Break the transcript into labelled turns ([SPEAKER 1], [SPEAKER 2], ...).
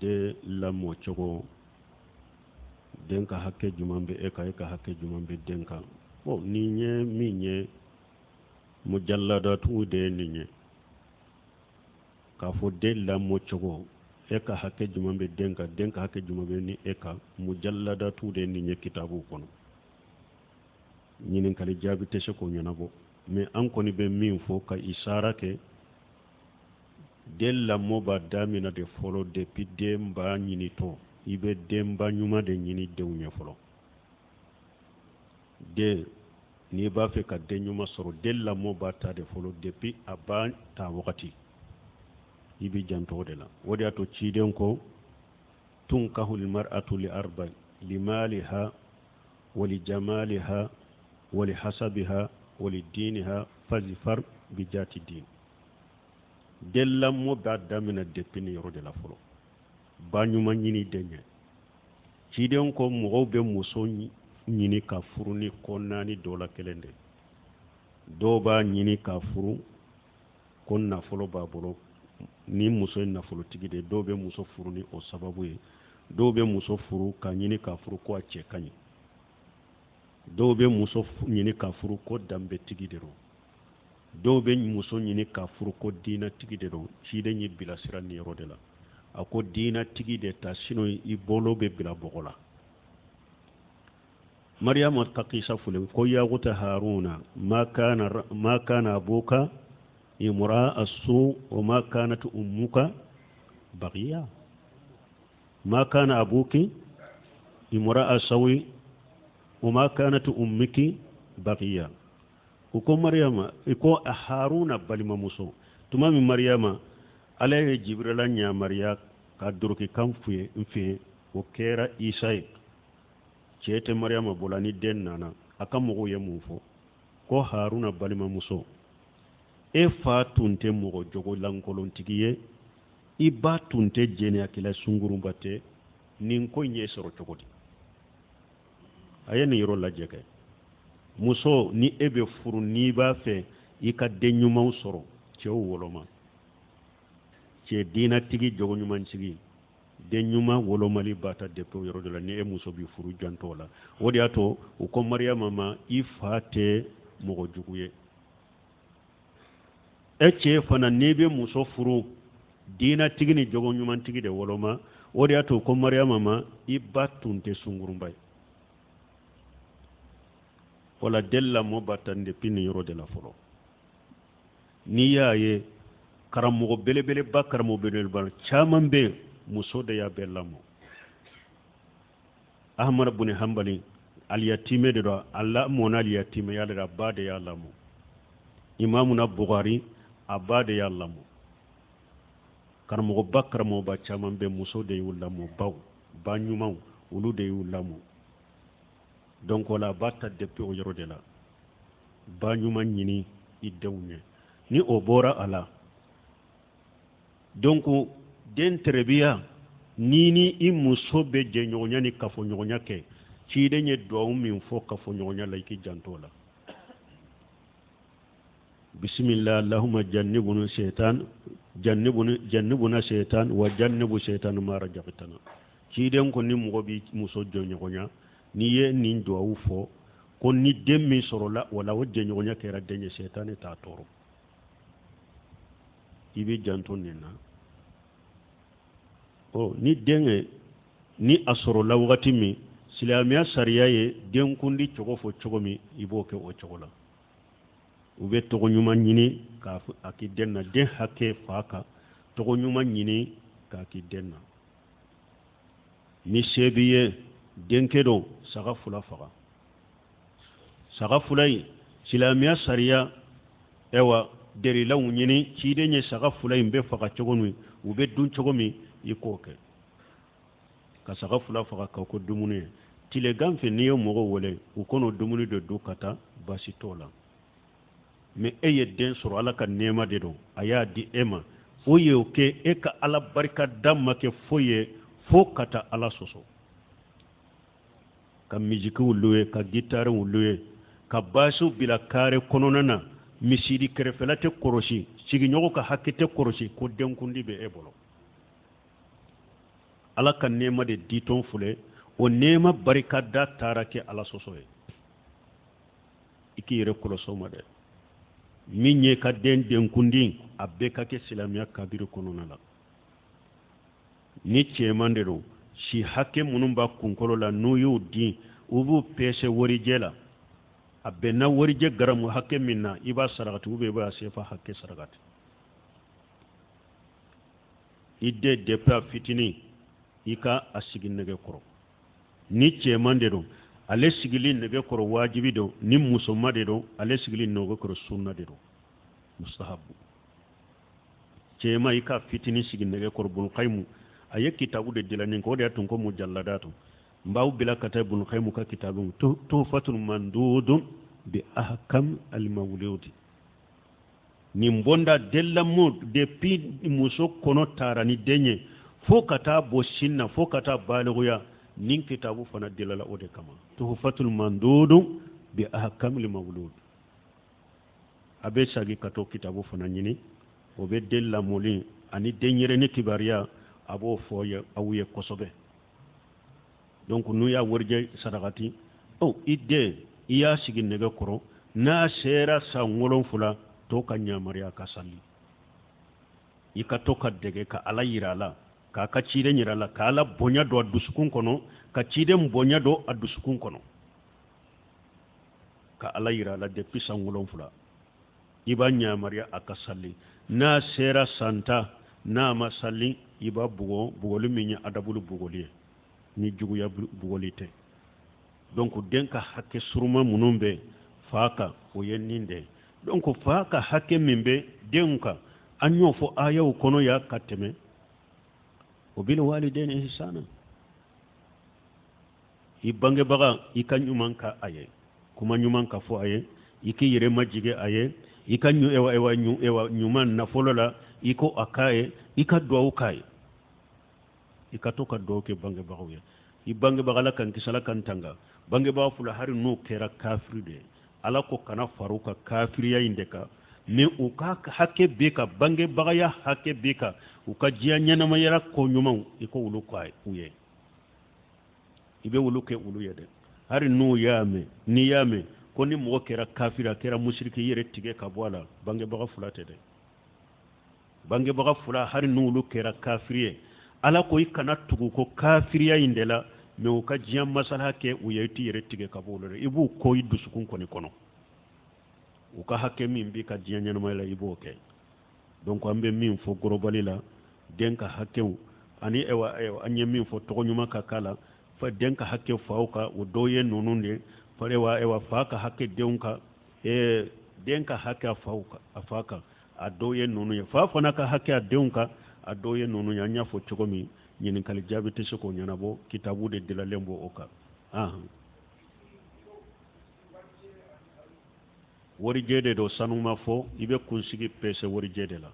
[SPEAKER 1] Den lamɔ cogo, den ka hakɛ jumɛn bɛ e kan, e ka hakɛ jumɛn bɛ den kan? Bon, nin ye min ye, mujaladatu de ye nin ye, k'a fɔ den lamɔ cogo, e ka hakɛ jumɛn bɛ den kan, den ka hakɛ jumɛn bɛ ni e kan, mujaladatu de ye nin ye kitabu kɔnɔ. Ɲininkali jaabi tɛ se k'o ɲɛnabɔ, mais an kɔni bɛ min fɔ ka isara kɛ, den lamɔ b'a damina de fɔlɔ depuis den ba ɲinitɔ. I bɛ denba ɲuman de ɲini denw ɲɛ fɔlɔ. Den, n'i b'a fɛ ka den ɲuman sɔrɔ, den lamɔ b'a ta de fɔlɔ depuis a ba ta wagati. I b'i janto o de la. O de y'a to ciden ko tunkahu lmar'atu li arba limaliha wali jamaliha wali hasabiha wali diniha fazifar bijati din. Den lamɔ b'a daminɛ depuis nin yɔrɔ de la fɔlɔ, ba ɲuman ɲini den ɲɛ. Ciden ko mɔgɔw bɛ muso ɲini ka furu ni ko naani dɔ la kelen de. Dɔw b'a ɲini ka furu ko nafolo b'a bolo, ni muso ye nafolotigi de ye, dɔw bɛ muso furu ni o sababu ye. Dɔw bɛ muso furu ka ɲini ka furu ko a cɛ ka ɲi. Dɔw bɛ muso ɲini ka furu ko danbetigi de don. Dɔw bɛ muso ɲini ka furu ko diinatigi de don. Ciden y'i bilasira nin yɔrɔ de la, a ko diinatigi de ta, sinon i bolo bɛ bila bɔgɔ la. Mariyama ka kisa fɔlen ko ya ukhta haruna ma kana ma kana abuka imra'a su wa ma kanat ummuka baghiya ma kana abuki imra'a sawi wa ma kanat ummuki baghiya. U ko Mariyama, i ko Haruna balimamuso, tuma min Mariyama, Ala ye Jibirila yamaruya ka dorokikan fiye, o kɛra Isa ye. Cɛ tɛ Mariyama bolo, ni den nana, a ka mɔgɔw ye mun fɔ? Ko Haruna balimamuso, e fa tun tɛ mɔgɔ jogo lankolontigi ye, i ba tun tɛ jɛnɛyakɛla sungurunba tɛ, nin ko in ye sɔrɔ cogo di? A ye nin yɔrɔ lajɛ kɛ. Muso, ni e bɛ furu, n'i b'a fɛ i ka den ɲumanw sɔrɔ, cɛw woloma, cɛ diinatigi, jogo ɲumantigi, den ɲuman wolomali b'a ta depuis o yɔrɔ de la. Ni e muso bɛ furu, janto o la. O de y'a to u ko Mariyama ma, i fa tɛ mɔgɔ jugu ye. E cɛ fana, n'i bɛ muso furu, diinatigi ni jogo ɲumantigi de woloma. O de y'a to ko Mariyama ma, i ba tun tɛ sungurunba ye. O la den lamɔ b'a ta depuis nin yɔrɔ de la fɔlɔ. N'i y'a ye karamɔgɔ belebeleba, karamɔgɔ belebeleba caman bɛ yen, muso de y'a bɛɛ lamɔ. Ahmad bun Hanbali, aliyatimɛ de don, a lamɔna aliyatimɛya de la, a ba de y'a lamɔ. Imamuna Bukhari, a ba de y'a lamɔ. Karamɔgɔba, karamɔgɔba caman bɛ, muso de y'u lamɔ, baw, ba ɲumanw, olu de y'u lamɔ. Donc o la a b'a ta depuis o yɔrɔ de la, ba ɲuman ɲini i denw ɲɛ. Ni o bɔra a la, donc den tɛrɛbiya, ni ni i muso bɛ jɛɲɔgɔnya ni kafoɲɔgɔnya kɛ, ciden ye duwawu min fɔ kafoɲɔgɔnya la, i k'i janto o la. Bisimila allahumma jannibuna shaitan jannibuna shaitan wa jannibu shaitan ma razaqtana. Ciden ko ni mɔgɔ b'i muso jɛɲɔgɔnya, n'i ye nin duwawu fɔ, ko ni den min sɔrɔla o la, o jɛɲɔgɔnya kɛra den ye, sɛtanɛ t'a tɔɔrɔ. I bɛ janto nin na. Ɔ, ni den ye, ni a sɔrɔla wagati min, silamɛya sariya ye denkundi cogo fɔ cogo min, i b'o kɛ o cogo la. U bɛ tɔgɔ ɲuman ɲini k'a a k'i den na, den hakɛ fa kan, tɔgɔ ɲuman ɲini k'a k'i den na. Ni se b'i ye, denkɛ don, saga 2 faga. Saga 2 in, silamɛya sariya, ayiwa, derilaw ɲini, ciden ye saga 2 in bɛ faga cogo min, u bɛ dun cogo min, i k'o kɛ ka saga 2 faga ka ko dumuni ye. Tilegan fɛ, n'i ye mɔgɔw wele, u kɔnɔ dumuni de dun ka taa, baasi t'o la. Mais e ye den sɔrɔ, Ala ka nɛɛma de don, a y'a di e ma, o ye o kɛ e ka Ala barika da ma kɛ foyi ye fo ka taa Ala sɔsɔ, ka mizikiw luwe, ka gitariw luwe, ka baasiw bila kare kɔnɔna na, misiri kɛrɛfɛla tɛ kɔrɔsi, sigiɲɔgɔn ka hakɛ tɛ kɔrɔsi, ko denkundi bɛ e bolo. Ala ka nɛɛma de ditɔn filɛ, o nɛɛma barikada taara kɛ Ala sɔsɔ ye. I k'i yɛrɛ kɔlɔsi o ma dɛ. Min ye ka den denkundi, a bɛɛ ka kɛ silamɛya kadiri kɔnɔna la. Ni cɛman de don, si hakɛ minnu b'a kunkolo la, n'u y'u di, u b'u pɛsɛ warijɛ la, a bɛnna warijɛ garamu hakɛ min na, i b'a sarakati ou bien i b'a sefa hakɛ sarakati. I den depuis a fitinin, i ka a sigi nɛgɛ kɔrɔ. Ni cɛman de don, ale sigili nɛgɛ kɔrɔ wajibi don. Ni musoman de don, ale sigili nɛgɛ kɔrɔ sunna de don, mustahabu. Cɛman, i ka fitinin sigi nɛgɛ kɔrɔ. Bun Kayimu a ye kitabu de dilan nin ko, o de y'a tun ko mujalladatu. N b'aw bila ka taa Bun Kayimu ka kitabu Tuhfatul Mandudun bi Ahkam al-Mawludi. Nin bonda den lamɔ, depuis muso kɔnɔ taara ni den ye fo ka taa bɔ sin na, fo ka taa balikuya, nin kitabu fana dilala o de kama, Tuhfatul Mandudun bi Ahkam al-Mawlud. A bɛ sagi ka to kitabu fana ɲini, o bɛ den lamɔli ani den yɛrɛni kibaruya, a b'o fɔ aw ye kosɛbɛ. Donc n'u y'a warijɛ sarakati, ɔ i den, i y'a sigi nɛgɛ kɔrɔ, n'a sera san 7, to ka yamaruya ka sali. I ka to ka dege ka Ala yira a la, k'a ka ciden yira a la, ka Ala bonya don a dusukun kɔnɔ, ka ciden bonya don a dusukun kɔnɔ, ka Ala yira a la. Depuis san 7, i b'a yamaruya a ka sali. N'a sera san 10, n'a ma sali, i b'a bugɔ, bugɔli min ye adabulu bugɔli ye, ni juguya bugɔli tɛ. Donc den ka hakɛ suruma minnu bɛ fa kan, o ye nin de ye. Donc fa ka hakɛ min bɛ denw kan, an y'o fɔ ayaw kɔnɔ ya ka tɛmɛ. O bil walidayni ihsana. I bangebaga, i ka ɲuman ka a ye, kuma ɲuman ka fɔ a ye, i k'i yɛrɛ majigin a ye, i ka ewa ewa ewa ɲuman nafolo la, i ko a k'a ye, i ka duwawu k'a ye. I ka to ka duwawu kɛ bangebagaw ye. I bangebaga, Ala kan kisi, Ala kan tanga, bangebaga fila, hali n'u kɛra kafiri de ye, Ala ko kana far'u ka kafiriya in de kan, mais u ka hakɛ bɛ ka bangebagaya hakɛ bɛ kan, u ka diɲɛ ɲɛnamayara ko ɲumanw, i ko olu k'a u ye, i bɛ olu kɛ olu ye dɛ. Hali n'u y'a mɛn, n'i y'a mɛn ko ni mɔgɔ kɛra kafiri, a kɛra musiriki, i yɛrɛ tigɛ ka bɔ a la. Bangebaga fila tɛ dɛ. Bangebaga fila, hali n'olu kɛra kafiri ye, Ala ko i kana tugu ko kafiriya in de la, mais u ka diɲɛ masala kɛ u ye, i t'i yɛrɛ tigɛ ka bɔ olu la. I b'u ko i dusukun kɔni kɔnɔ, u ka hakɛ min b'i ka diɲɛ ɲɛnamaya la, i b'o kɛ. Donc an bɛ min fɔ gorobali la, den ka hakɛw ani ewa an ye min fɔ, tɔgɔ ɲuman ka k'a la, fa den ka hakɛ faw kan, o dɔw ye ninnu de fa. Ewa ewa fa ka hakɛ denw kan, den ka hakɛ a faw kan, a fa kan, a dɔw ye ninnu ye. Fa fana ka hakɛ a denw kan, a dɔw ye ninnu ye. An y'a fɔ cogo min, ɲininkali jaabi tɛ se k'o ɲɛnabɔ, kitabu de dilalen bɔ o kan. Warijɛ de don, sanu ma fɔ. I bɛ kunsigi pɛsɛ warijɛ de la.